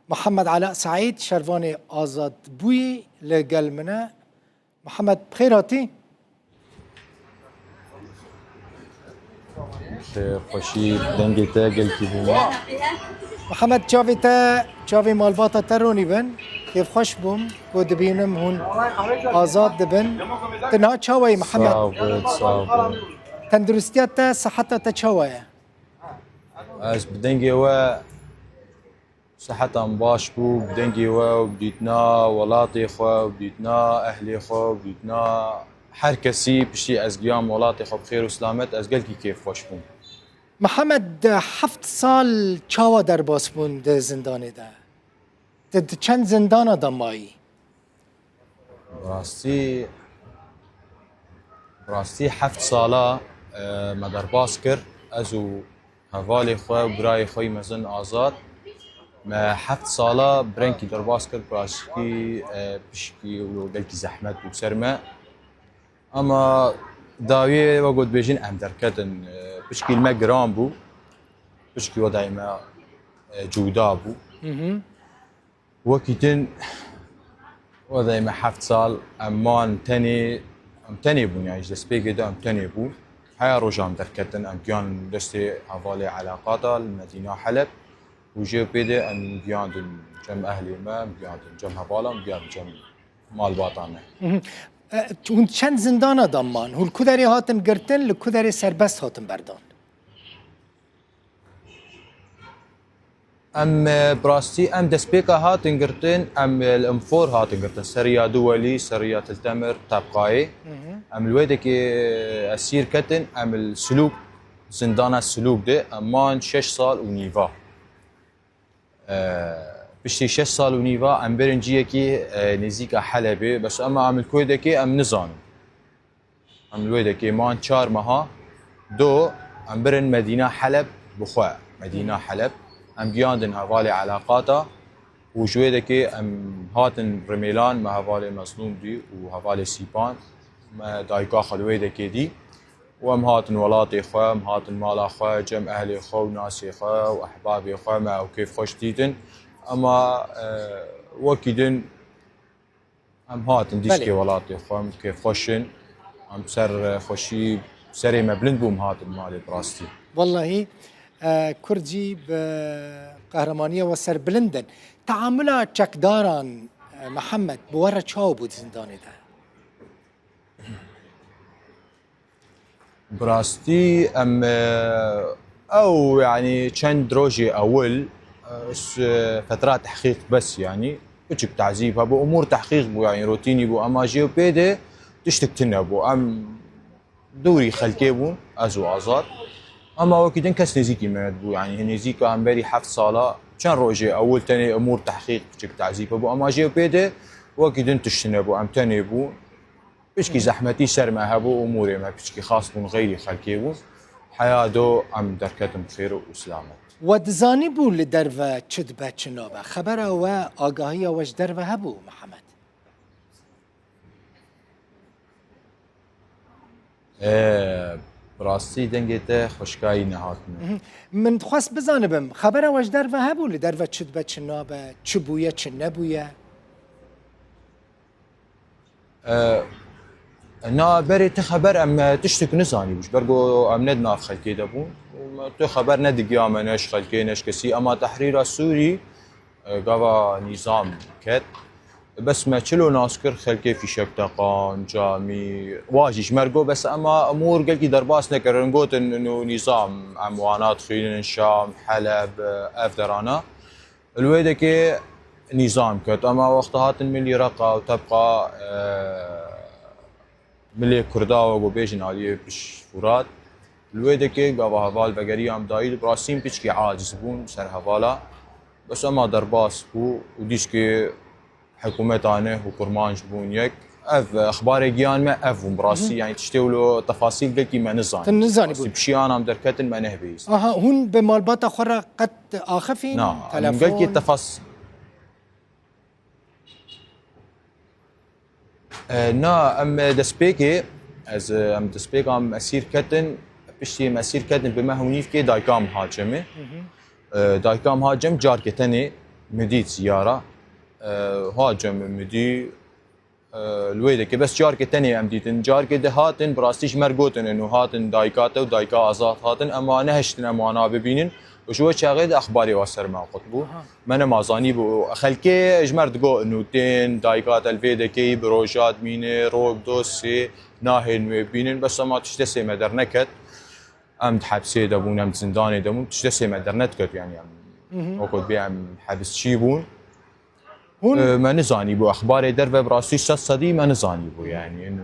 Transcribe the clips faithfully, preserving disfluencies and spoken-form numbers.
Mihemed Ela Seîd, şervanê azadbûyî li gel min e. Mihemed, bi xêr hatî. Xêr, xweşî, dengê te gelkî bû me. Mihemed, çavê te, çavê malbata te ronî bin. Kêfxweş bûm ku dibînim hûn azad dibin. Tu niha çawa yî, Mihemed? Sağ ol, sağ ol. Tenduristiya te, siheta te çawa ye? Ez bi dengê we Siheta min baş bû, bi dengê we û bi dîtina welatê xwe û bi dîtina ehlê xwe û bi dîtina her kesî piştî ez giyam welatê xwe bi xêr û silamet, ez gelkî kêfxweş bûm. Mihemed, heft sal çawa derbas bûn di zindanê de? Di, di çend zindana de mayî? Bi rastî, bi rastî heft sala, e, me derbas kir. Ez û hevalê xwe û birayê xwe yî mezin Azad. Me heft sala bi rengkî derbas kir, bi rastî, e, pişkî û gelkî zehmet bû ser me. Ama dawiyê we got bêjin em derketin, e, pişkî li me giran bû. Pişkî we dayê me, e, cuda bû. Hı hı. Wekî din, wextê me heft sal, em man tenê, em tenê bûn, yani ji destpêkê de em tenê bûn. Heya roja em derketin, em giyan destê hevalê elaqata li Medîna Heleb û jê pê de em giyandin cem ehlê me, em giyandin cem hevala, em giyandin cem malbata me. Mhm. E, hûn çend zindana de man? Hûn ku derê hatin girtin, li ku derê serbest hatin berdan? Em, e, bi rastî, em destpêka hatin girtin, em, e, li Imfor hatin girtin. Seriya Duwelî, Seriya Tiltemir, Tebqayê. Hı hı. Em li wê dekê, e, esîr ketin, em li Silûk, zindana Silûk de, em man şeş sal û nîva. E, piştî şeş sal û nîva em birin ciyekî, e, nêzîka Helebê, bes ema em li ku dekê em nizanin. Em li wê dekê man çar meha, do, em birin Medîna Heleb bi xwe. Medîna Heleb. Em giyandin hevalê elaqata û ji wê dekê em hatin Rimêlan, me hevalê Mezlûm dî û hevalê Sîpan, me dayika xwe li wê dekê dî. Û em hatin welatê xwe, em hatin mala xwe, cem ehlê xwe û nasê xwe û ehbabê xwe, me ew kêfxweş dîtin. Ema, e, wekî din Em hatin dîşkê Belê. welatê xwe, em kêfxweş in. Em ser, e, xweşî, serê me bilind bû, em hatin malê bi rastî. Wellahî, e, Kurd jî bi qehremaniyê we serbilind in. Teamula çekdaran, e, Mihemed, bi we re çawa bû di zindanê de? Bi rastî em, e, ew, yanî çend rojê ewil, e, s-, fetra tehqîq bes, yanî piçik tazîb hebû, umûr tehqîq bû, yanî rotînî bû, ema jê û pê de tiştik tune bû. Em dûrî xelkê bûn, ez û Azad. Ema wekî din kes nêzîkî me nebû, yanî nêzîka em berî heft sala, çend rojê ewil tenê umûr tehqîq piçik tazîb hebû, ema jê û pê de wekî din tişt tune bû, em tenê bûn. Piçkî zehmetî ser me hebû, umûrê me piçkî xas bûn, xeyrî xelkê bûn. Heya do em derketin bi xêr û silamet. We dizanîbû li derve çi dibe, çi nabe? Xebera we, agahiya we ji derve hebû, Mihemed? Ee, bi rastî dengê te xweşkayî nehatine. Mhm. Min dixwest bizanibim, xebera we ji derve hebû, li derve çi dibe, çi nabe, çi bûye, çi nebûye? E, na berê ti xeber em, e, tiştik nizanî bû. Ji ber ku em ne di nav xelkê de bûn. Tu xeber nedigiya me, ne ji xelkê, ne ji kesî. Ema Tehrîra Sûrî, e, gava nîzam ket. Bes me çilo nas kir, xelkê fîşek teqan, camî, wa jî ji me re got, bes ema emûr gelkî derbas nekirin. Gotin, nû nîzam, em wana dixwînin, Şam, Heleb, e, ev derana. Li wê dekê nîzam ket. Ema wexta hatin milî Reqa û Tebqa, e, milê Kurda we ku bêjin aliyê piş Furat. Li wê dekê gava heval vegeriya em dayî, bi rastî em piçkî aciz bûn ser hevala. Bes ema derbas bû û dîşkê hikûmetane û kurmanc bûn yek. Ev, e, exbarê giyan me ev bûn bi rastî. Hı hı. Yani tiştê wilo tefasîl gelkî me nizanî. Te nizanî bûn. Rastî pişiyan em derketin me nehbêyîst. Aha, hûn bi malbata xwe re qet axifîn? Na, em telefon? Gelkî tefas-, E, na, em, e, destpêkê, ez, e, em destpêka em esîr ketin, piştî em esîr ketin bi meh û nîvkê dayika min hat cemê. Hı hı. E, dayika min hat cem carkê tenê, Min dît ziyara. E, ha cem min dî, e, li wê dekê bes carkê tenê em dîtin. Carkê dihatin, bi rastî ji me re gotin û hatin dayika te û dayika Azad hatin. Em wan nehiştin em wana bibînin. Û ji wê çaxê de exbarê wa ser me qut bû. Aha. Me nema zanîbû. Xelkê ji me re digot û tên, dayika te li vê dekê yî bi roja dimîne, rok, do, sê, nahên wê bibînin. Bes ema tişt destê me derneket. Em di hepsê de bûn, em di zindanê de bûn, tişt destê me derneket, yanî em Mhm. wekû dibê em hebisçî bûn. Hûn E, me nizanîbû, exbarê derve bi rastî sed sedî me nizanîbû, yanî, ino.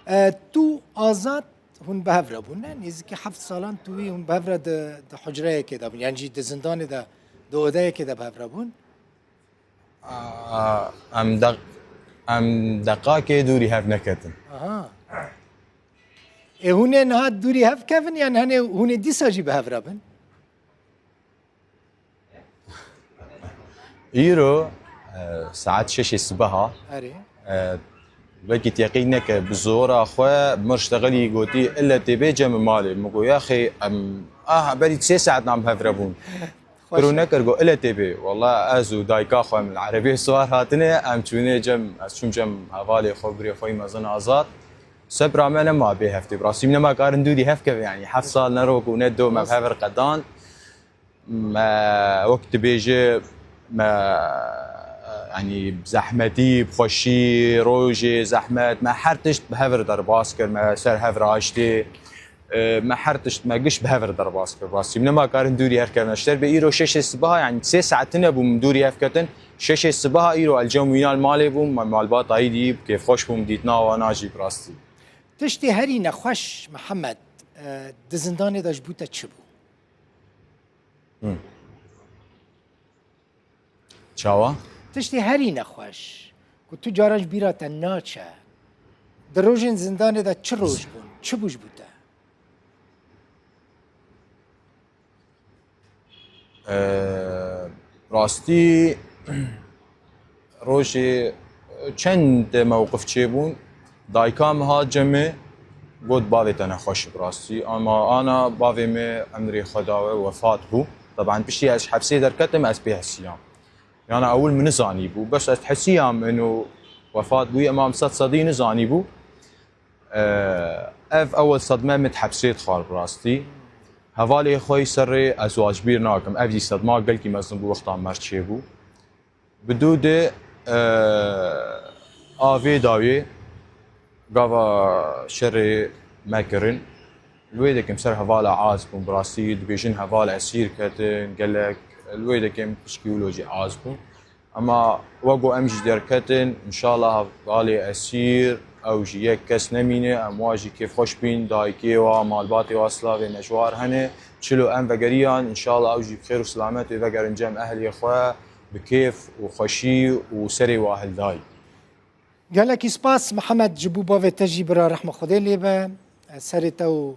E, tu Azad hûn bi hev re bûn, ne? Nêzîkî heft salan tu wî hûn bi hev re di, di hucreyekê de bûn, yanî jî di zindanê de, di odeyekê de bi hev re bûn? A, em de, em deqakê dûrî hev neketin. Aha. Ê hûn ê niha dûrî hev kevin, yan hene hûn ê dîsa jî bi hev re bin? Îro, e, saet şeşê sibeha. Erê. E, wekî teqîk neke, bi zora xwe mir ştexilî gotî, "Ile tê bê cem malê." Min got, "Yaxê, em, ah, berî sê saet nam hev re bûn." Xweş Kir û e. nekir, got, "Ile tê bê." Walla ez û dayika xwe em li erebê siwar hatine, em çûne cem, ez çûm cem hevalê xwe, birê xwe yî mezin Azad. Sebra me nema bê heftê, bi rastî nema karin dûrî hev keve, yanî heft sal ne rok û ne do me bi hev re qedan. Me wek dibêje, me, yanî, zehmetî, bi xweşî, rojê, zehmet, me her tişt bi hev re derbas kir, me ser hev re aştê, e, me her tişt, me giş bi hev re derbas kir. Rastî, nema karin dûrî hev kevin. Ji ter bê îro şeşê sibeha, yanî sê saet tine bû min dûrî hev ketin. Şeşê sibeha îro el cem wîna li malê bûm, me malbata yî dî, bi kêfxweş bûm, dîtina wana jî bi rastî. Tiştê herî nexweş, Mihemed, e, di zindanê de ji bo te çi bû? Hı. Çawa? Tiştê herî nexweş ku tu caran ji bîra te naçe. Di rojên zindanê de çi roj bûn? Çi bû ji bo te? Ee, rastî rojê çend mewqif çêbûn. Dayika min hat cem min, got, "Bavê te nexweş e bi rastî." Ama ana bavê min emrê xwe dawe, wefat bû. Teban piştî ez ji hepsê derketim, ez pê hesiyam. Yana ewil min nizanîbû. Bes ez hesiyam ino wefat bûyî, ema min sed sedî nizanîbû. Ee, ev ewil sedme min di hepsê dixwar bi rastî. Hevalê xwe yî serê ez wa ji bîr nakim. Ev jî sedma gelkî mezin bû, wexta mer çêbû. Bi dû de, e, avê dawê gava şerê me kirin. Li wê dekim ser hevala az bûn, bi rastî dibêjin heval esîr ketin, gelek li wê dekim pişkî wilo jî az bûn. Ema wego em jî derketin, înşallah hevalê esîr, ew jî yek kes nemîne, em wa jî kêfxweş bîn, dayikê wa, malbatê wa, silavê me ji war hene. Çilo em vegeriyan, înşallah ew jî bi xêr û silamet wê vegerin cem ehlê xwe. Bi kêf û xweşî û serê wa hildayî. Gelekî spas Mihemed, ji bo bavê te jî bira rehma Xwedê lê be. Serê te û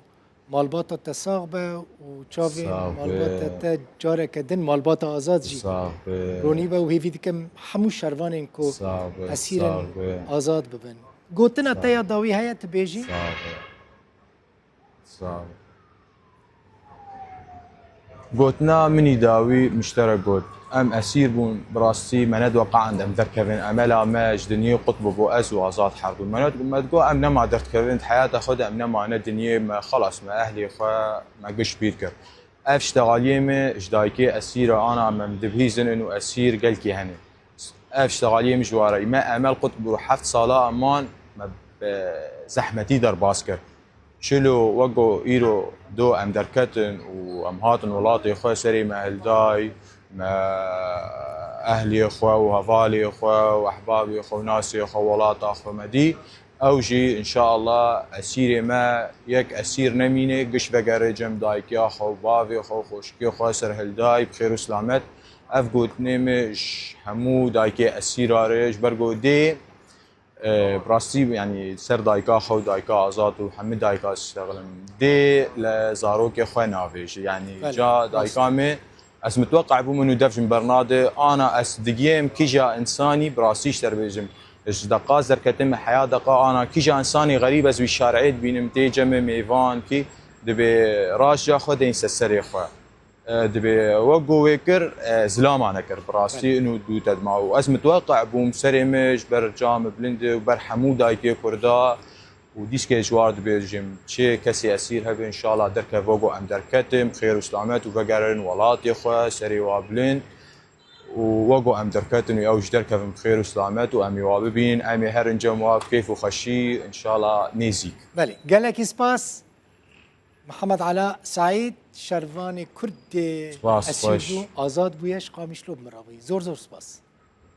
malbata te sax be û çavên Sax be. malbata te careke din, malbata Azad jî Sax be. ronî be û hêvî dikim hemû şervanên ku Sax be, esîr in sax be. azad bibin. Gotina Sax te ya be. dawî heye tu bêjî? Sax be. Sağ ol. Gotina min î dawî mişterek got, em esîr bûn, bi rastî me nediweqand em derkevin, emela me ji dinyê qut bûbû, ez û Azad her du. Me ned-, me digot, em nema derdikevin, di heyata xwe de em nemane dinyê, me xelas, me ehlê xwe, me giş bîr kir. Ev ştegaliyê me ji dayikê esîra ana me dibihîzin û esîr gelkî hene. Ev ştegaliyê min ji wara. Me emel qut bû heft sala eman me bi zehmetî derbas kir. Çilo weko îro do em derketin û em hatin welatê xwe, serê me hilday, me ehlê xwe û hevalê xwe û ehbabê xwe û nasê xwe welata xwe me dî. Ew jî, înşallah, esîrê me yek esîr nemîne, giş vegere cem dayikiya xwe û bavê xwe û xweşikê xwe serhilday, bi xêr û silamet. Ev gotinê me ji hemû dayikê esîra re, ji ber ku dê, e, bi rastî, yanî ser dayika xwe û dayika Azad û hemî dayika diştexilim. Dê li zarokê xwe navêje. Yanî Belê, ca rast. dayika me, ez mitweqe bûm û dev ji min bernade. Ana ez digiyêm kîja însanî bi rastî ji te re bêjim. Ji deqa ez derketim heya deqa ana kîja însanî xerîb ez wî şareyê dibînim, tê cem mêvan kî dibê raşa xwe deyîn ser serê xwe. Dibê wek ku wê kir, e, zilama nekir. Bi rastî ino dû te dima. Û ez mitweqe bûm serê min ji ber çawa min bilind û ber hemû dayikê Kurda û dîskê ji war dibêjim, çê kesê esîr hebe, înşallah derkeve wek ku em derketin, bi xêr û silamet û vegerin welatê xwe, serê wa bilind. Û wek ku em derketin û ew jî derkevin bi xêr û silamet û em ê wa bibînin, em ê herin cem wa bi keyf û xweşî, înşallah nêzîk. Belê, gelekî spas. Mihemed Ela Seîd, şervanê Kurd dê Spas, esîr xweş. Bû, azad bûye, ji Qamişlo bi min re bûyî. Zor zor spas.